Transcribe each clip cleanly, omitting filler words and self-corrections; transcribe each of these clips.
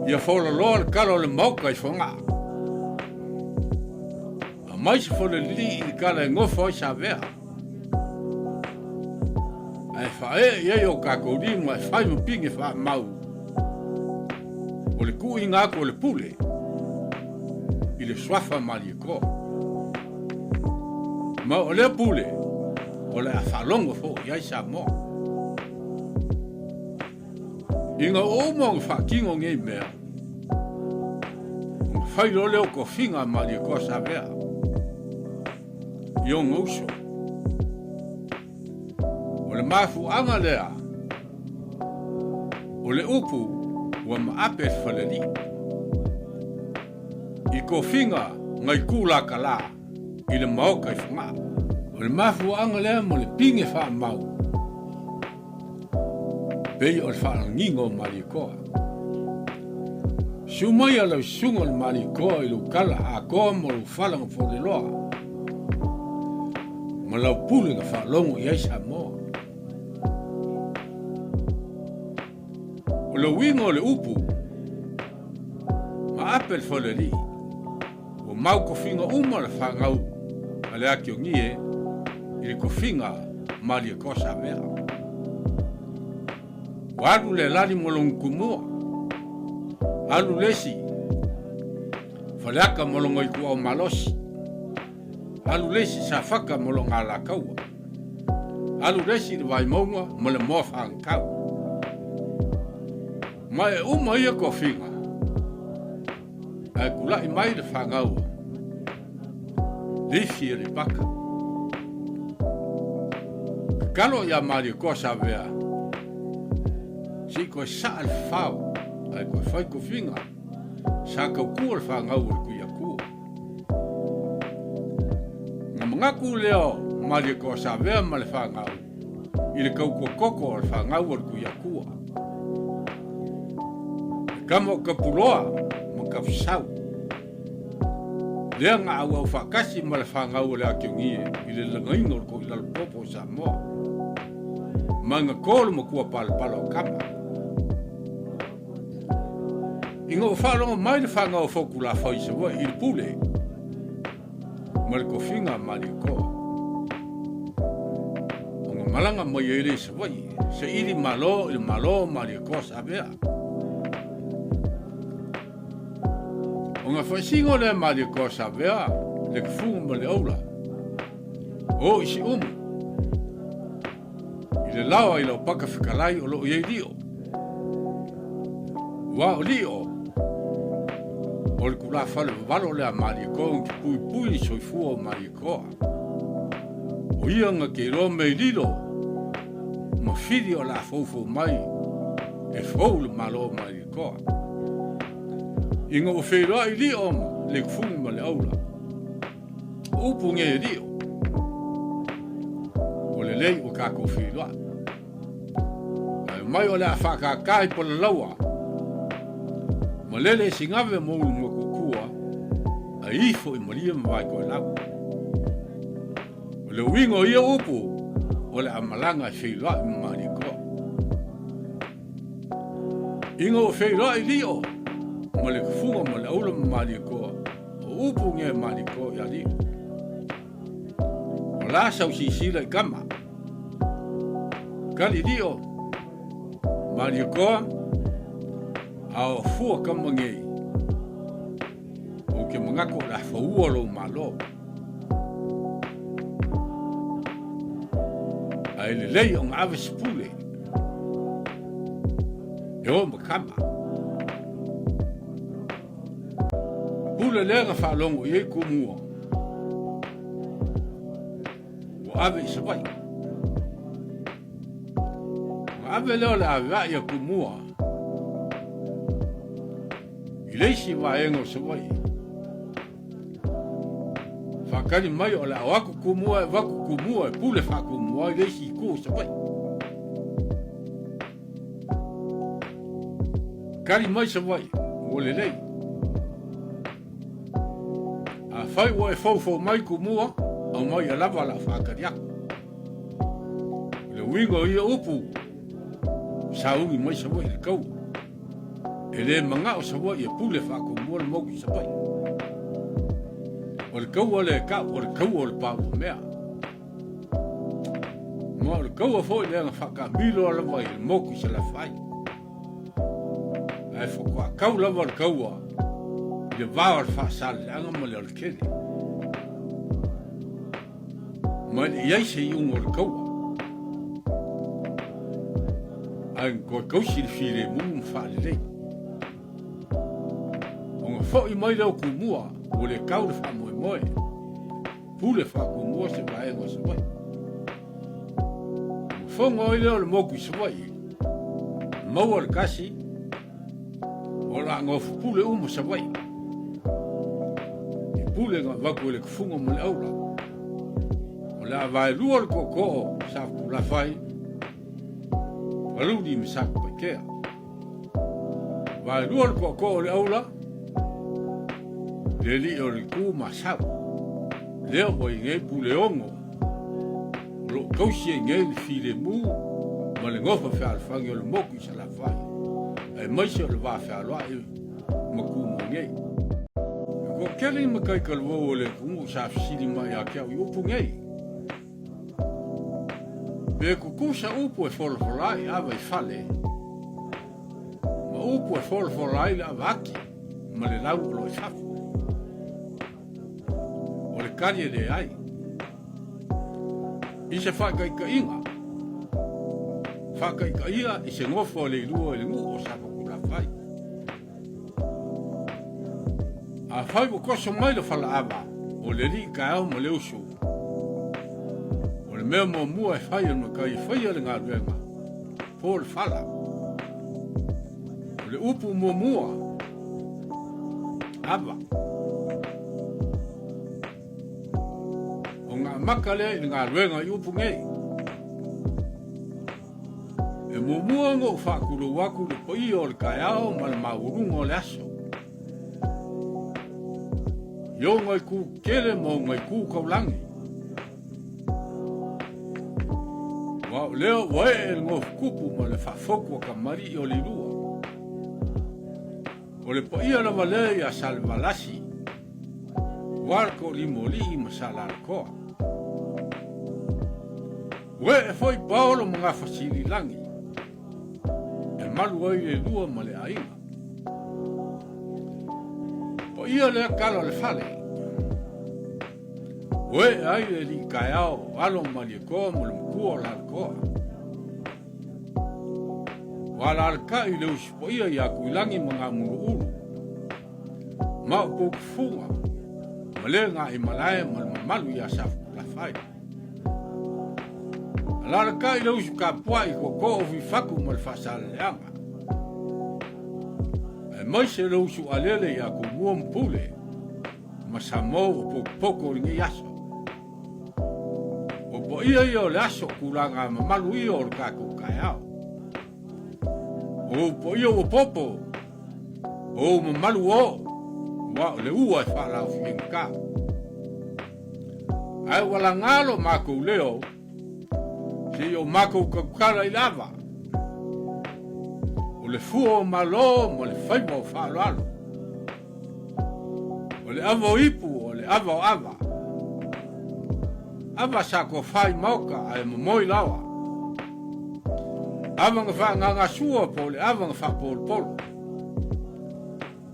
Ia folaloa le kala o le maoka i Fogaa. Aumai se folelilii i le kala e gofo ai Savea. Ae faaee i ai o kakou lima e fai ma pine faamau o le tuuina atu o le pule i le suafa Malietoa. Ma o lea pule o le a faalogo foi i ai Samoa. Ina ua uma ona faatino nei mea, ona fai loa lea o tofiga a Malietoa Savea i ona uso. O le mafuaaga lea o le upu ua maape le falelii i tofiga nai Tulakalā i le maota i Fogaa. O le mafuaaga lea mo le pine faamau pei o le faalagiga o Malietoa. Susu mai a lau susuga o le Malietoa i lou tala atoa ma lou fala na foleloa ma lau pule na faalogo i ai Samoa. O le uiga o le upu, ma ape le falealii, ua mau tofiga uma le fanau a le Atiogie i le tofiga Malietoa Savea. Ua alu le lali mo lona tumua, alu le isi Faleata mo lona ituau malosi, alu le isi Safata mo lona alataua, alu le isi i le Vaimauga ma le moa fagatau. Ma e uma ia tofiga, ae tulai mai le fanau a Leifi e Lepaka. Tatalo ia Malietoa Savea, se i toe saa le fafao ae toe fai tofiga sa tautua le fanau a le Tuiatua. Na manatu lea o Malietoa Savea ma le fanau i le tautua toto o le fanau a le Tuiatua. Le tama o Tapuloa ma Tafisau. Lea na auau faatasi ma le fanau a le Atiogie i le lagaina o le toilalo popo o Samoa. Ma na to le matua palapala o tama. Ina ua faalogo mai le fanau a Fotulafai i Savaii i le pule ma le tofiga a Malietoa, ona malaga mai ai lea i Savaii, saili malo i le Malo o Malietoa Savea. Ona faasino lea Malietoa Savea le tufuga ma le aula, o i Siumu, i le laoa i lau paka fetalai o lo o i ai Lio. Ua o Lio, o le tulafale vavalo lea a Malietoa na te puipui i soifua o Malietoa. O ia na te iloa mea i lilo ma fili o le a foufou mai e fou le Malo o Malietoa. Ina ua feiloai Lio ma le tufuga ma le aula, O upu nei e lio, ua lelei ua tatou feiloai. Ae omai o le a faatata i Palalaua, malele e sigave mo Ulumakuakua, ae ifo i Malie ma Vaitoelau. O le uiga o ia upu, o le a malaga e feiloai ma Malietoa. Ina ua feiloai lio ma le tufuga ma le aula ma Malietoa, O upu nge Maliko ia Lio. O la sau sisila i kama. Kali Lio, Malikoa, a o fua kama ngei. O ke mangako la faua lo malo. A ele lei o nga ave sipule. E o ma kama. Pule lea na faalogo i ai Tumua, ua ave i Savaii. Na ave lea o le avea'i a Tumua i le isi vaega o Savaii. Faatali mai o le a o atu Tumua e avatu Tumua e pule faa-Tumua ai le isi itu o Savaii. Kali mai Savaii, ua lelei. Afai ua e foufou mai Tumua, aumai ia lava lau faatali atu. O le uiga o ia upu, sauni mai Savaii i le taua. E le magao Savaii e pule faakumua le moku i Savaii. O le kaua lea e kau, o le kaua o le paumamea. Ma o le kaua foi lea na faataamilo lava i le moku i Salafai. Ae faatoa kau lava le kaua i le va o le Faasaleleaga ma le Alatele. Ma e le i ai se iuga o le kaua. Ae na toe tausi le filemu ma faalelei. Ona foi mai lea o Tumua, ua le tau le faamoemoe. Pule faatumua se vaega o Savaii. Ua fono ai lea o le motu i Savaii, maua le kasi, o le a nofo pule uma Savaii. I pule na avatu e le tufuga ma le aula. O le a vaelua le tootoo sa Pulafai, Paluli ma Satupaitea. Vaelua le tootoo o le aula, le alii o le itu ma Asau. Lea ua i nei Puleono, o lo o tausi ai nei le filemu ma le nofo fealofani o le motu i Salafai, aemaise o le va fealoai ma Tumua nei. E toatele i matai talavou o le atunuu sa fesili mai ia te au i upu nei. Pe tutusa upu e folafola ai ava i fale, ma upu e folafola ai le ava ati ma le lau o lo o i fafo. O le tali e leai. I se faataitaiga, faataitaia i se nofo a le ilua i le nuu o Safotulafai. Afai ua toso mai le falaava o le alii taeao ma le uso, o le mea muamua e fai e le matai e faia le galuega, po le fala. O le upu muamua, ava. Ona amata lea i le galuega i upu nei. E muamua ona ou faatulou atu i le paia o le taeao ma le maualuga o le aso. I ona itu tele ma ona itu taulagi. Aua o lea ua ee le gofukupu ma le faafotu a kamali'i o Leilua. O le paia lava lea ia Salevalasi, ua le Tolimoli'i ma Salalakoa. Ua ee foi Paolo ma Gafasililagi e malu ai le lua ma le aiga. Paia lea tala o le fale. Ua ee ai le alii taeao o alo o Malietoa ma le matua o Lalakoa. Ua alalatai le uso paia ia Tuilagi ma Gamuluulu ma o Poutufuga ma le Gaimalae ma le mamalu ia Safotulafai. Alalatai le uso tapuai tootoo o Fuifatu ma le Faasaleleaga. Aemaise le uso alele ia Tumua ma Pule ma Samoa ua potopoto i lenei aso. O paia ia o le aso, tulaga mamalu ia o le tatou taeao. O ou paia ua popo, o ou mamalu ua oo, aua o le ua e faalaofiaigata. Ae ua laga lo matou leo, seia o matou tautala i le ava, o le fua o Malo ma le faiva o faaaloalo. O le ava o ipu, o le ava o ava. Ava sa tofa i maota ae momoi laoa. Ava na faagagasua po o le ava na faapolopolo.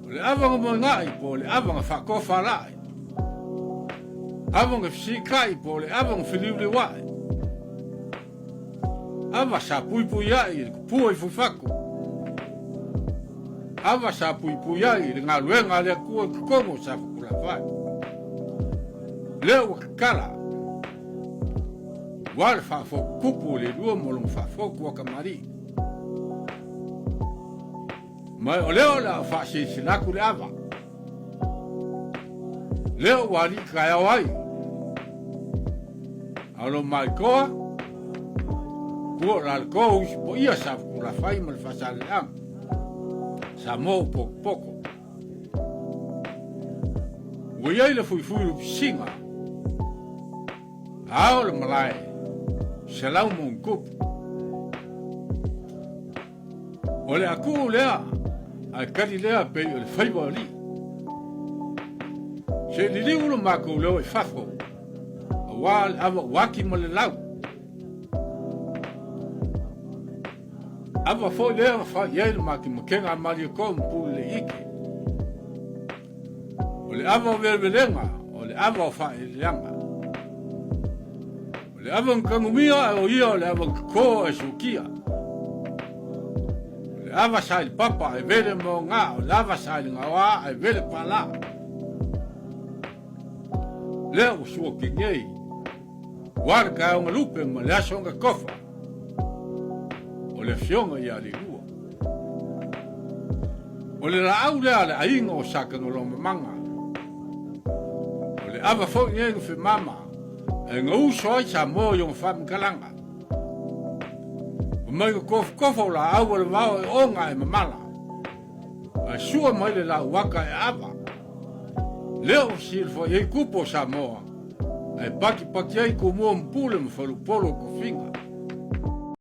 O le ava na moega'i po o le ava na faatofalai. Ava na fesikai po o le ava na feliuliua'i. Ava sa puipui ai i le kupua i Fuifatu. Ava sa puipui ai i le galuega a le Atua i totonu o Safotulafai. Lea ua tatala, ua le faafotutupu o le lua ma lona faafotu a kamali'i. Ma o lea o le a faasilasila atu le ava. Lea ua alii taeao ai. Alo mai koa, kua o lalo usu po ia sa futulafai ma le faasaleaga. Sa mo u pokopoko. Ua iai le fuifui lupisiga. Ao le malae, selau mo kupu. O le akuu lea. Ae kali lea pei o le faiva o alii. Se liliu lo makou leo i fafo, auā le ava uaki ma le lau. Ava foi lea na fai i ai le makemakega a Malietoa ma Pule le Ike. O le ava o velevelega, o le ava o faaeleeleaga. O le ava na tanumia ae o ia o le ava na toto ae suakia. O le ava sa i le papa ae vele maoga, o le ava sa i le gaoa ae vele pala. Lea ua suaki nei, ua le taeao na lupe ma le aso na tofa. O le afioga ia Leilua. O le laau lea a le aiga o Satanolomamaga. O le ava foi nei na femama ae na uso ai Samoa i ona faamatalaga. Fai mai na tofotofa o laau a le vao e oga ae mamala. Ae sua mai le lauaka e ava. Lea ua silafai ai tupu o Samoa ae patipati ai Tumua ma Pule ma Faleupolu o Tofiga.